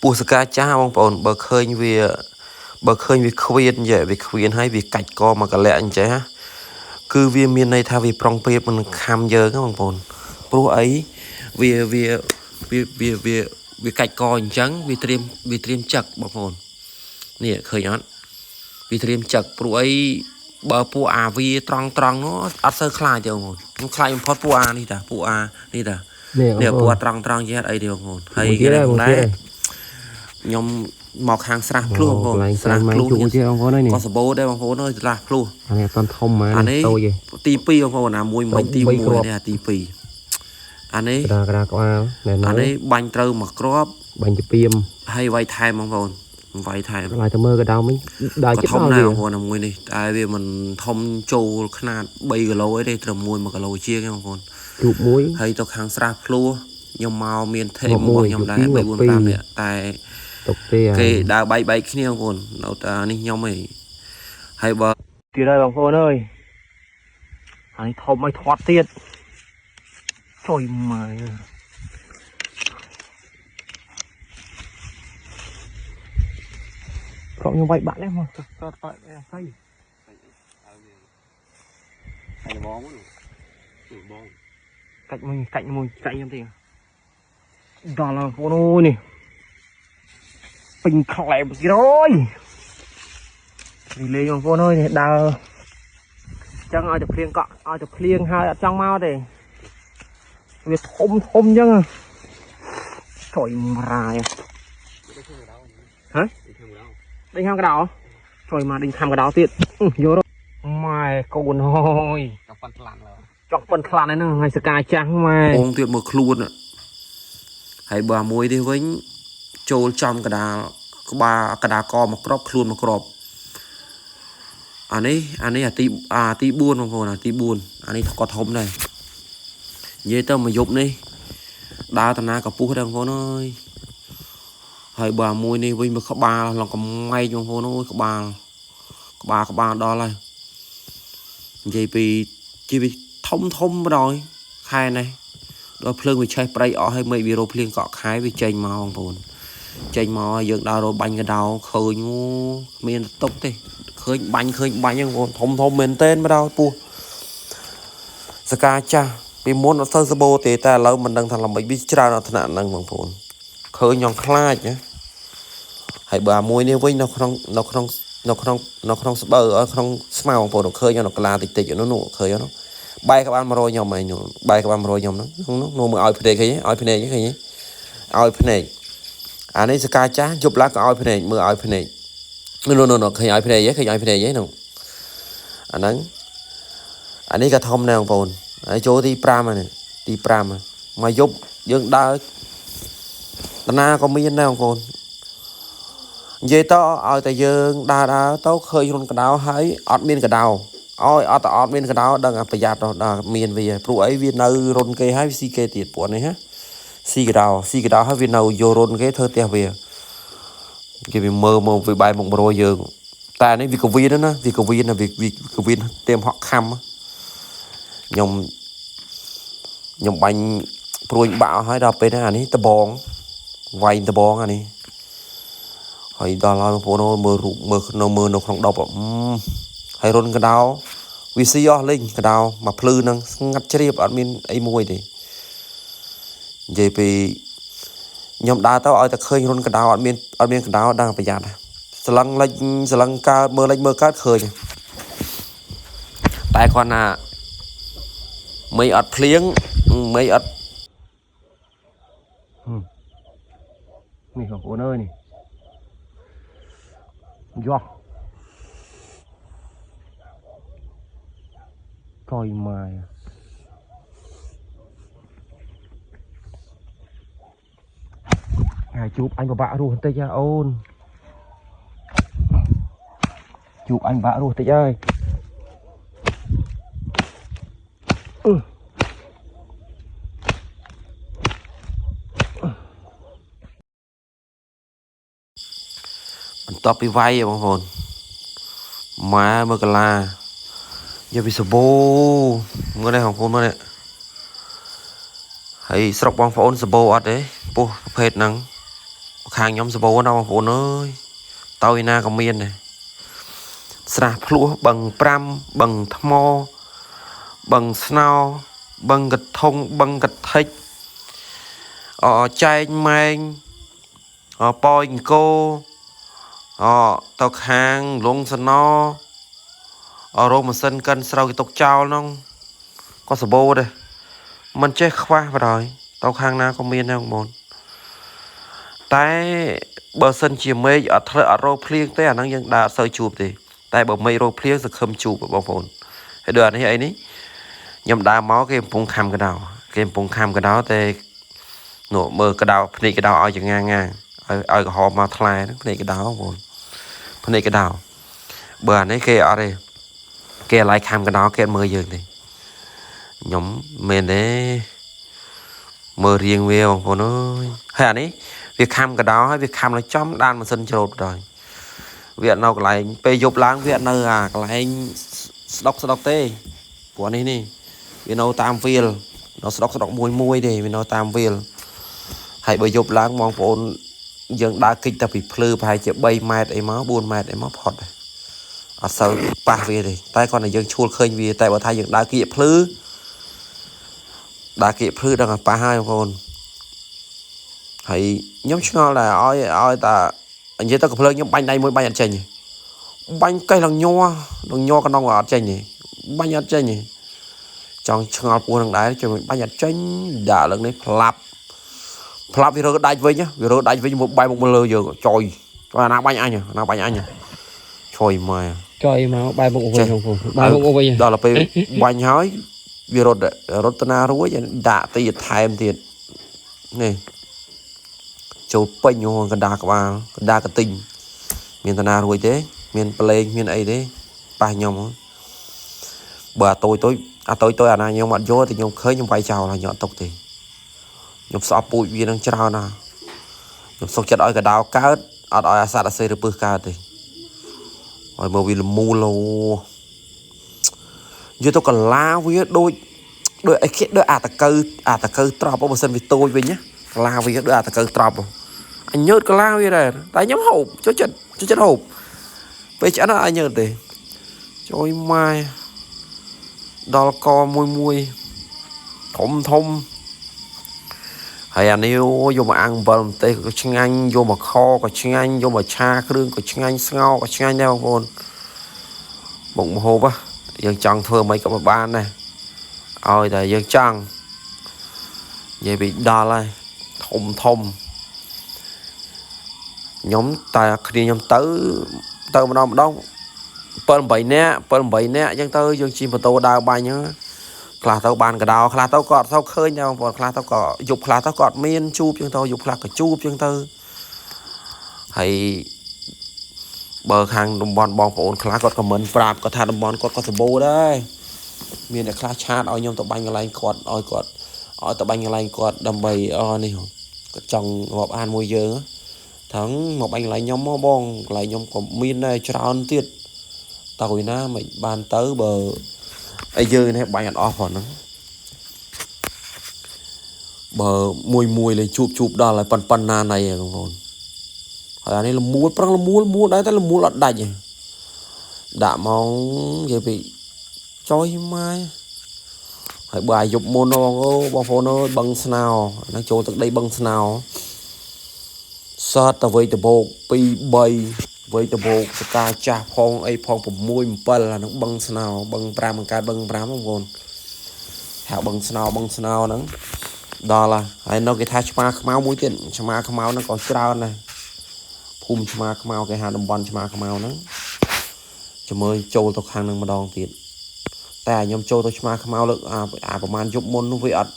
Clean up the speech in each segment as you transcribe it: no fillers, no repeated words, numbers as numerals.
ពស់សកាចាស់បងប្អូនបើឃើញវាបើឃើញវាខ្វៀនចេះវាខ្វៀនហើយវាកាច់កមកកលៈអញ្ចេះគឺវាមានន័យថាវាប្រុងប្រៀបនឹងខំយើងបងប្អូនព្រោះអីវាវាវាវាវាវាកាច់កអញ្ចឹងវាត្រៀមចឹកបងប្អូននេះឃើញអត់វាត្រៀមចឹកព្រោះអីបើពួកអាវាត្រង់ត្រង់នោះអត់សូវខ្លាចទេបងប្អូនខ្ញុំខ្លាចបំផុតពួកអានេះតាពួកអានេះតានេះពួកអាត្រង់ត្រង់ជាអីទេបងប្អូនហើយដែរខ្ញុំមកខាងស្រះភ្លោះបងប្អូនស្រះភ្លោះទៀតបងប្អូននេះក៏សបោដែរបងប្អូនអើយស្រះភ្លោះអានេះអត់ធំហ្មងអានេះទី2បងប្អូនអាមួយមិញទី1នេះអាទី2អានេះក្រាក្បាលណែអានេះបាញ់ត្រូវមកគ្រាប់បាញ់ជាពីមហើយវាយថែមបងប្អូនវាយថែមឡើយទៅមើលកដោមិញដើរចិត្តធំណាស់បងប្អូនអាមួយនេះតែវាមិនធំចូលខ្នាត3គីឡូអីទេត្រឹម1 1គីឡូជាងបងប្អូនជួបមួយហើយទៅខាងស្រះភ្លោះខ្ញុំមកមានថេមរបស់ខ្ញុំដែរ3 4 5នាក់តែទុកទេគេដើរបែកគ្នាបងប្អូននៅតែនេះខ្ញុំឯងហើយបើទៀតហើយបងប្អូនអើយអានេះធំឲ្យធាត់ទៀតចុយម៉ែក្រុមខ្ញុំវាយបាក់នេះមកតតតអីហើយបងបងកាច់មួយកាច់មួយកាច់ខ្ញុំទៀតដល់បងប្អូនអូយនេះពេញខ្លែបទៀតអើយរីលេងបងប្អូនអើយនេះដើរចឹងឲ្យតែភ្លៀងកក់ឲ្យតែភ្លៀងហើយអត់ចង់មកទេវាធំធំចឹងចុយមរាយហ៎ដេញខាងកដោចុយមកដេញខាងកដោទៀតយករម៉ែកូនអើយចង់ប៉ិនខ្លាំងឡើយចង់ប៉ិនខ្លាំងហ្នឹងហើយសកាចាស់ម៉ែបងទៀតមើលខ្លួនហើយបើមួយនេះវិញចូលចំកដាលក្បាលកដាកមកក្របខ្លួនមកក្របអានេះអាទី4បងប្អូនអាទី4អានេះក៏ធំដែរនិយាយទៅមួយយប់នេះដើរតាណាកពុះដែរបងប្អូនអើយហើយបើមួយនេះវិញមកក្បាលឡងកំម៉ែកបងប្អូនអើយក្បាលក្បាលក្បាលដល់ហើយនិយាយពីជីវិតធំធំបណ្ដោយខែនេះដល់ភ្លើងវាឆេះព្រៃអស់ហើយមេឃវារោភ្លៀងកក់ខែវាចេញមកបងប្អូនចេញមកហើយយើងដើររកបាញ់កដោឃើញគ្មានតុកទេឃើញបាញ់ហ្នឹងបងប្អូនធំធំមែនតែនបណ្ដោយពោះសកាចាស់ពីមុនអត់សូវសបោទេតែឥឡូវមិនដឹងថាល្មិចវាច្រើនដល់ថ្នាក់ហ្នឹងបងប្អូនឃើញខ្ញុំខ្លាចណាហើយបើអាមួយនេះវិញនៅក្នុងនៅក្នុងនៅក្នុងនៅក្នុងស្បូវក្នុងស្មៅបងប្អូនឃើញនៅកាឡាតិចតិចនោះឃើញនោះបែកក្បាល100ខ្ញុំឯងបែកក្បាល100ខ្ញុំហ្នឹងនោះមើលឲ្យភ្នែកឃើញឲ្យភ្នែកឃើញឲ្យភ្នែកអានេះសកាចាស់យប់ឡើងក៏ឲ្យភ្នែកមើលឲ្យភ្នែកនោះឃើញឲ្យភ្នែកឃើញឲ្យភ្នែកហ្នឹងអាហ្នឹងអានេះក៏ធំដែរបងប្អូនហើយចូលទី5ហ្នឹងទី5មកយប់យើងដើរតាណាក៏មានដែរបងប្អូននិយាយតឲ្យតែយើងដើរទៅឃើញរុនកដោហើយអត់មានកដោឲ្យអត់អត់មានកដោដឹងប្រយ័ត្នដល់មានវាព្រោះអីវានៅរុនគេហើយវាស៊ីគេទៀតព្រោះនេះណាស៊ីកដោហើយវានៅយករុនគេធ្វើផ្ទះវាគេវាមើលមកវាបែរមុខ100យើងតែនេះវាកវៀនណាវាកវៀនវាកវៀនเตรียมហក់ខំខ្ញុំបាញ់ព្រួញបាក់ហើយដល់ពេលហ្នឹងអានេះដបងវាយដបងអានេះហើយដល់ហើយបងប្អូនមើលរូបមើលនៅមើលនៅក្នុងដប់ហើយរុនកដោវាស៊ីអស់លេងកដោមកភ្លឺនឹងស្ងាត់ជ្រាបអត់មានអីមួយទេនិយាយពីខ្ញុំដើរទៅឲ្យតែឃើញរុនកដោអត់មានកដោដឹងប្រយ័ត្នស្លឹងលិចស្លឹងកើតមើលលិចមើលកើតឃើញតែគាត់ណាមិនអត់ភ្លៀងមិនអត់ នេះបងប្អូនអើយនេះយោកយម៉ាយហើយជួបអញពិបាករស់បន្តិចហ៎អូនជួបអញពិបាករស់បន្តិចហើយ បន្ទាប់ពីវាយបងប្អូនម៉ែមើលកាឡាយកពីសបោមើលនេះបងប្អូនមើលនេះហើយស្រុកបងប្អូនសបោអត់ទេពោះប្រភេទហ្នឹង ខាងខ្ញុំសបោណាស់បងប្អូនអើយទៅឯណាក៏មានដែរស្រះភ្លោះបឹង5បឹងថ្មបឹងស្នោបឹងកធុងបឹងកថិចអចែកម៉ែងអប៉យអង្គអទៅខាងលងសណអរោម៉ាស៊ីនកិនស្រូវគេទុកចោលហ្នឹងក៏សបោដែរមិនចេះខ្វះបណ្ដោយទៅខាងណាក៏មានដែរបងប្អូនតែបើសិនជាមេឃអត់ធ្លាក់អត់រោភ្លៀងទេអាហ្នឹងយើងដើរអត់សូវជួបទេតែបើមេឃរោភ្លៀងសង្ឃឹមជួបបងប្អូនហើយដូចអានេះអីនេះខ្ញុំដើរមកគេកំពុងខំកដោគេកំពុងខំកដោតែនោះមើលកដោភ្នែកកដោឲ្យចងាងាឲ្យក្រហមមកថ្លែហ្នឹងភ្នែកកដោបងប្អូនភ្នែកកដោបើអានេះគេអត់ទេគេអាឡ័យខំកដោគេអត់មើលយើងទេខ្ញុំមែនទេមើលរៀងវាបងប្អូនអើយហើយអានេះវាខំកដោហើយវាខំនៅចំដានម៉ាស៊ីនច្រូតដល់វាអត់នៅកន្លែងពេលយប់ឡើងវាអត់នៅអាកន្លែងស្ដុកស្ដុកទេព្រោះនេះនេះវានៅតាមវាលនៅស្ដុកស្ដុកមួយមួយទេវានៅតាមវាលហើយបើយប់ឡើងបងប្អូនយើងដើរគិចតែពីភ្លឺប្រហែលជា3ម៉ែត្រអីមក4ម៉ែត្រអីមកផុតដែរអត់សូវប៉ះវាទេតែគ្រាន់តែយើងឈួលឃើញវាតែបើថាយើងដើរគៀកភ្លឺដើរគៀកភ្លឺដល់តែប៉ះហើយបងប្អូនហើយខ្ញុំឆ្ងល់ដែរឲ្យតានិយាយទៅកំភ្លើងខ្ញុំបាញ់ដៃមួយបាញ់អត់ចេញទេបាញ់កេះឡើងញ័រឡើងញ័រកណ្ដុងក៏អត់ចេញទេបាញ់អត់ចេញទេចង់ឆ្ងល់ពោះនឹងដែរជួយបាញ់អត់ចេញដាក់លើនេះផ្លាប់ផ្លាប់វារើដាច់វិញវារើដាច់វិញមកបែរមកលើយើងចុយចុយអាណាបាញ់អញអាណាបាញ់អញចុយម៉ែ ចុយមកបែរមុខវិញបងប្អូនបែរមុខវិញដល់ទៅពេលបាញ់ហើយវារត់រត់តាណារួចដាក់ទីថែមទៀតនេះចូលពេញកណ្ដាលក្បាលកណ្ដាលកទិញមានតាណារួចទេមានប្លែងមានអីទេប៉ះខ្ញុំបើអាតូចតូចអាតូចតូចអាណាខ្ញុំអត់យកទេខ្ញុំឃើញខ្ញុំវាយចោលហើយខ្ញុំអត់ទុកទេខ្ញុំស្អប់ពូជវានឹងច្រើនណាស់ខ្ញុំសុខចិត្តឲ្យកដោកើតអត់ឲ្យអាសត្វអាសេឬពឹសកើតទេឲ្យមកវាលមូលអូនិយាយទៅកាឡាវាដូចដូចអីគេដូចអាតកៅអាតកៅត្រប់បើសិនវាតូចវិញណាកាឡាវាដូចអាតកៅត្រប់អញញើតកាឡាវាដែរតែខ្ញុំហូបចូលចិត្តចូលចិត្តហូបពេលឆ្អិនអត់អញញើតទេចូលម៉ែដល់កមួយមួយធំធំហើយអានេះយកមកអាំងអំបិលម្ទេសក៏ឆ្ងាញ់យកមកខក៏ឆ្ងាញ់យកមកឆាគ្រឿងក៏ឆ្ងាញ់ស្ងោក៏ឆ្ងាញ់ដែរបងប្អូនមុខម្ហូបយើងចង់ធ្វើមិនក៏មិនបានដែរឲ្យតែយើងចង់និយាយពីដល់ហើយធំធំខ្ញុំតែគ្នាខ្ញុំទៅទៅម្ដងម្ដង7 8នាក់7 8នាក់អញ្ចឹងទៅយើងជិះម៉ូតូដើរបាញ់ហ្នឹងខ្លះទៅបានកដោខ្លះទៅក៏អត់សូវឃើញដែរបងប្អូនខ្លះទៅក៏យប់ខ្លះទៅក៏អត់មានជួបអញ្ចឹងទៅយប់ខ្លះក៏ជួបអញ្ចឹងទៅហើយបើខាងតំបន់បងប្អូនខ្លះគាត់ខមមិនប្រាប់គាត់ថាតំបន់គាត់ក៏សម្បូរដែរមានអ្នកខ្លះឆាតឲ្យខ្ញុំទៅបាញ់កន្លែងគាត់ឲ្យគាត់ឲ្យទៅបាញ់កន្លែងគាត់ដើម្បីអនេះគាត់ចង់រាប់អានមួយយើងថងមកបាញ់កន្លែងខ្ញុំមកបងកន្លែងខ្ញុំក៏មានដែរច្រើនទៀតតើឯណាមិនបានទៅបើអីយើងនេះបាញ់អត់អស់ផងហ្នឹងបើមួយមួយលេងជួបជួបដល់ហើយប៉ុណ្ណាណៃបងប្អូនហើយអានេះលមូលប្រឹងលមូលមូលដែរតែលមូលអត់ដាច់ទេដាក់មកនិយាយពីចុយម៉ែហើយបើអាយប់មុនបងអូបងប្អូនអើយបឹងស្នោហ្នឹងចូលទឹកដីបឹងស្នោសតទៅវ័យដបោក2 3វ័យដបោកសកាចាស់ផងអីផង6 7អាហ្នឹងបឹងស្នោបឹង5បង្កើតបឹង5បងប្អូនហៅបឹងស្នោបឹងស្នោហ្នឹងដល់ហើយនៅគេថាឆ្មាខ្មៅមួយទៀតឆ្មាខ្មៅហ្នឹងក៏ច្រើនដែរភូមិឆ្មាខ្មៅគេហៅតំបន់ឆ្មាខ្មៅហ្នឹងជំរឿចូលទៅខាងហ្នឹងម្ដងទៀតតែខ្ញុំចូលទៅឆ្មាខ្មៅលើកអាប្រហែលយប់មុននោះវាអត់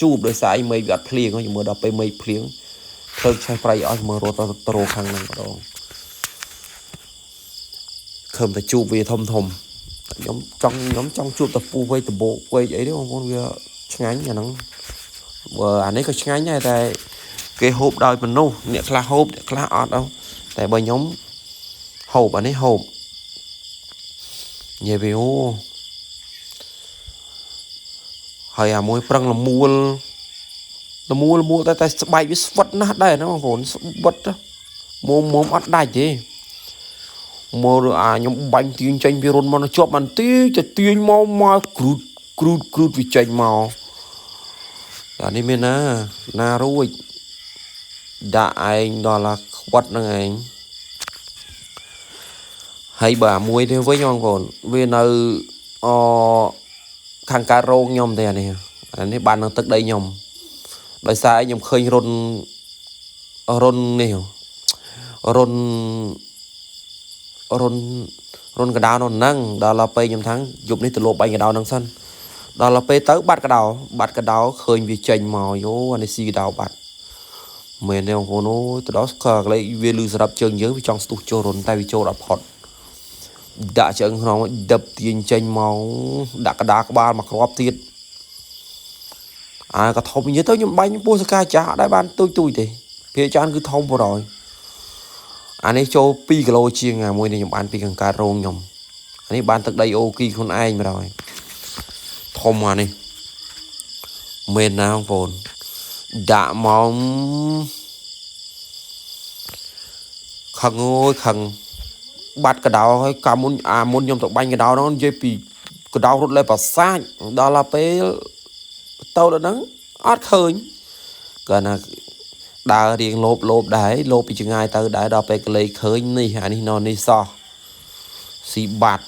ជួបដោយសារអីមេឃវាអត់ភ្លៀងជំរឿដល់ពេលមេឃភ្លៀងភ្លើងឆេះប្រៃអស់មើលរត់ទៅត្រោខាងហ្នឹងម្ដងខំតែជួបវាធំធំខ្ញុំចង់ជួបតពូវ័យដបោកវ័យអីទេបងប្អូនវាឆ្ងាញ់អាហ្នឹងបើអានេះក៏ឆ្ងាញ់ដែរតែគេហូបដោយមនុស្សអ្នកខ្លះហូបអ្នកខ្លះអត់តែបើខ្ញុំហូបអានេះហូបនិយាយពីអូហើយអាមួយប្រឹងលមូល ល្មួលមួតែតែស្បែកវាស្វិតណាស់ដែរណាបងប្អូនស្វិតមុំមុំអត់ដាច់ទេមកអាខ្ញុំបាញ់ទាញចេញពីរុនមកជាប់បានទីទៅទាញមកមកគ្រូតគ្រូតគ្រូតវាចេញមកអានេះមានណាណារួចដាក់ឯងដល់ឡាខ្វិតហ្នឹងឯងហើយបើអាមួយនេះវិញបងប្អូនវានៅអខាងកើតរោងខ្ញុំទេអានេះអានេះបាននឹងទឹកដីខ្ញុំដោយសារខ្ញុំឃើញរុនរុននេះរុនរុនរុនកដៅនៅហ្នឹងដល់ដល់ពេលខ្ញុំថាយប់នេះទៅលោបាញ់កដៅហ្នឹងសិនដល់ដល់ពេលទៅបាត់កដៅបាត់កដៅឃើញវាចេញមកយោអានេះស៊ីកដៅបាត់មែនទេបងប្អូនអូយទៅដល់កន្លែងវាលឺស្រាប់ជើងយើងវាចង់ស្ទុះចូលរុនតែវាចូលដល់ផុតដាក់ជើងក្នុងដឹបទាញចេញមកដាក់កដាក្បាលមកគ្រាប់ទៀតអាក៏ធំនិយាយទៅខ្ញុំបាញ់ពោះសកាចាស់អត់ដែរបានទូចទូចទេភាគច្រើនគឺធំបរយអានេះចូល2គីឡូជាងអាមួយនេះខ្ញុំបានពីកង្កើតរោងខ្ញុំអានេះបានទឹកដីអូគីខ្លួនឯងបរយធំអានេះមែនណាបងប្អូនដាក់មកខឹងអូយខឹងបាត់កដៅហើយកាលមុនអាមុនខ្ញុំទៅបាញ់កដៅហ្នឹងនិយាយពីកដៅរត់លេប្រសាចដល់ដល់ពេលទៅដល់ហ្នឹងអត់ឃើញគាត់ណាដើររៀងលោបលោបដែរលោបពីចងាយទៅដែរដល់ពេលកលេឃើញនេះអានេះណនេះសោះស៊ីបាត់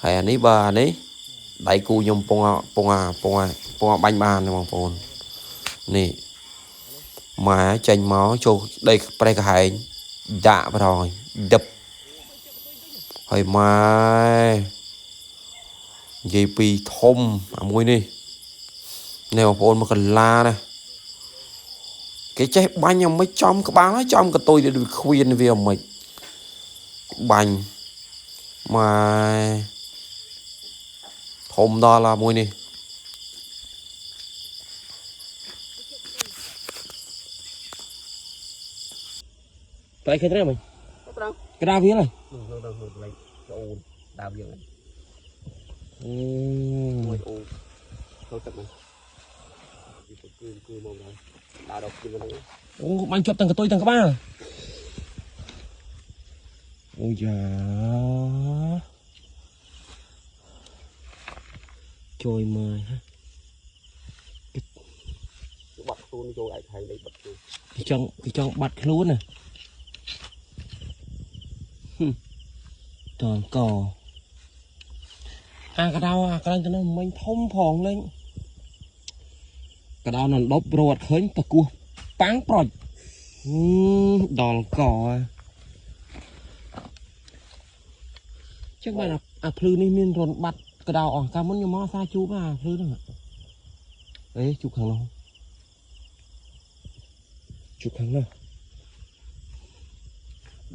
ហើយអានេះបើអានេះដៃគូខ្ញុំពងពងពងពងបាញ់បានបងប្អូននេះម៉ែចេញមកចូលដីប្រេះក្រហែងដាក់ប្រយដឹបហើយម៉ែនិយាយពីធំអាមួយនេះនេះបងប្អូនមកកន្លាណាគេចេះបាញ់យ៉ាងម៉េចចំក្បាលហើយចំកតុយទៅដូចខ្វៀនវាយ៉ាងម៉េចបាញ់ម៉ែធំដល់អាមួយនេះ តែឃើញត្រឹម ត្រង់ ក្តារវាហើយ នៅអូនដើមយើង អូ មួយអូចូលទឹកមកវាទៅគឺគឺមកដល់ដើរដល់គឺហ្នឹង អូបាញ់ជាប់ទាំងកតុយទាំងក្បាលអូយ៉ាជួយមើលហ៎ បាត់ខ្លួនចូលឯកថៃលេខបាត់ខ្លួន គេចង់គេចង់បាត់ខ្លួនណាតនកអាកដៅអាកន្លែងទៅនោះមិញធំផងលេងកដៅនៅដប់រត់ឃើញតគោះប៉ាំងប្រុចដល់កចឹងបានអាភ្លឺនេះមានរនបាត់កដៅអស់កាលមុនខ្ញុំមកសាជួបអាភ្លឺហ្នឹងអេជួបខាងនោះជួបខាងនោះ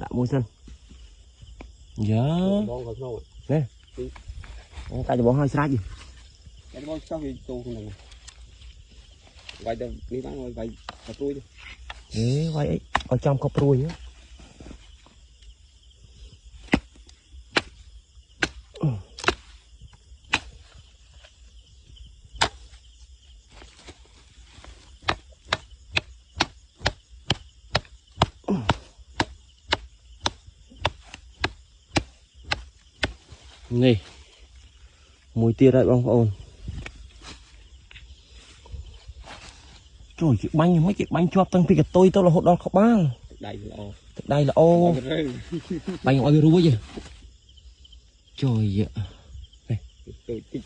ដាក់មួយសិនយ៉ា បងក៏ក្នុង នេះអូកាច់បងហើយស្រេច កាច់បងចោះវាចូលក្នុងវាយទៅនេះបានវាយទៅព្រួយ អេវាយអីឲ្យចំក៏ព្រួយនេះមួយទៀតហើយបងប្អូនជួយគេបាញ់មិនគេបាញ់ជាប់តាំងពីកតុយទៅរហូតដល់ក្បាល ដៃល្អ ទឹកដៃល្អបាញ់ឲ្យវារួចជួយនេះ ទៅតិច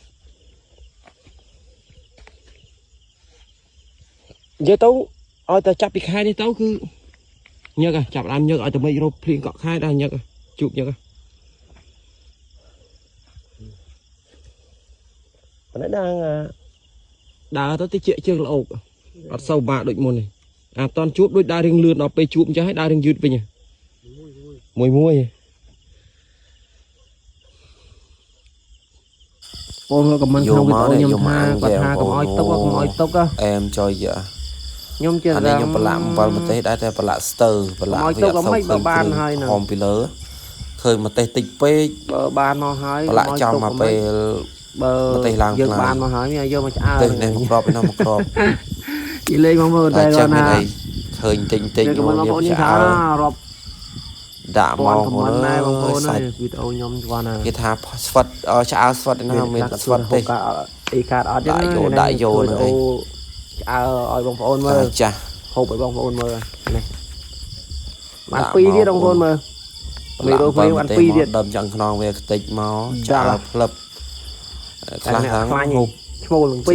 និយាយទៅឲ្យតែចាប់ពីខែនេះទៅគឺញឹកចាប់ដើមញឹកឲ្យតែមេឃរោភ្លៀងកក់ខែដល់ញឹកជួបញឹកប៉ុន្តែដើរទៅតិចជើងល្អោកអត់សូវបាក់ដូចមុនទេអាតន់ជួបដូចដើររៀងលឿនដល់ពេលជួបអញ្ចឹងហើយដើររៀងយឺតវិញមួយមួយបងខមមិនក្នុងវីដេអូខ្ញុំថាគាត់ថាកុំឲ្យទុកកុំឲ្យទុក អែមចយយ៉ា ខ្ញុំជា អានេះខ្ញុំប្រឡាក់អំបិលម្ទេសដែរតែប្រឡាក់ស្ទើប្រឡាក់ វាអត់សូវឃើញបានហើយ ខំពីលើឃើញម្ទេសតិចពេក បើបានមកហើយ ប្រឡាក់ចំមកពេល បើ ម្ទេសឡើង យើងបានមកហើយយកមកឆ្អើ ទេនេះមកក្របឯនោះមកក្រប និយាយលេងបងប្អូន តែ តែគាត់ណា ចឹងមានអីឃើញតិចតិច គេ មក បងប្អូន វា ថា ឆ្អើ រាប់ ដាក់ ពាន់ មក ខមមិនដែរបងប្អូន សាច់ វីដេអូខ្ញុំគាត់ណា គេថាស្វិតឆ្អើស្វិតណាមានស្វិតទេ អីកាតអត់ ដាក់យកដាក់យកហ្នឹងឯង ឆ្អើឲ្យបងប្អូនមើល តាចាស់ ហូបឲ្យបងប្អូនមើលនេះបានពីរទៀតបងប្អូនមើល មេរោគ្នាបានពីរទៀត ដើមចង់ខ្នងវាខ្ទេចមកឆ្អើផ្លឹបខ្លះ តែ ហ្នឹង ខ្លាញ់ ហូប ឈ្មោលនឹងពីរ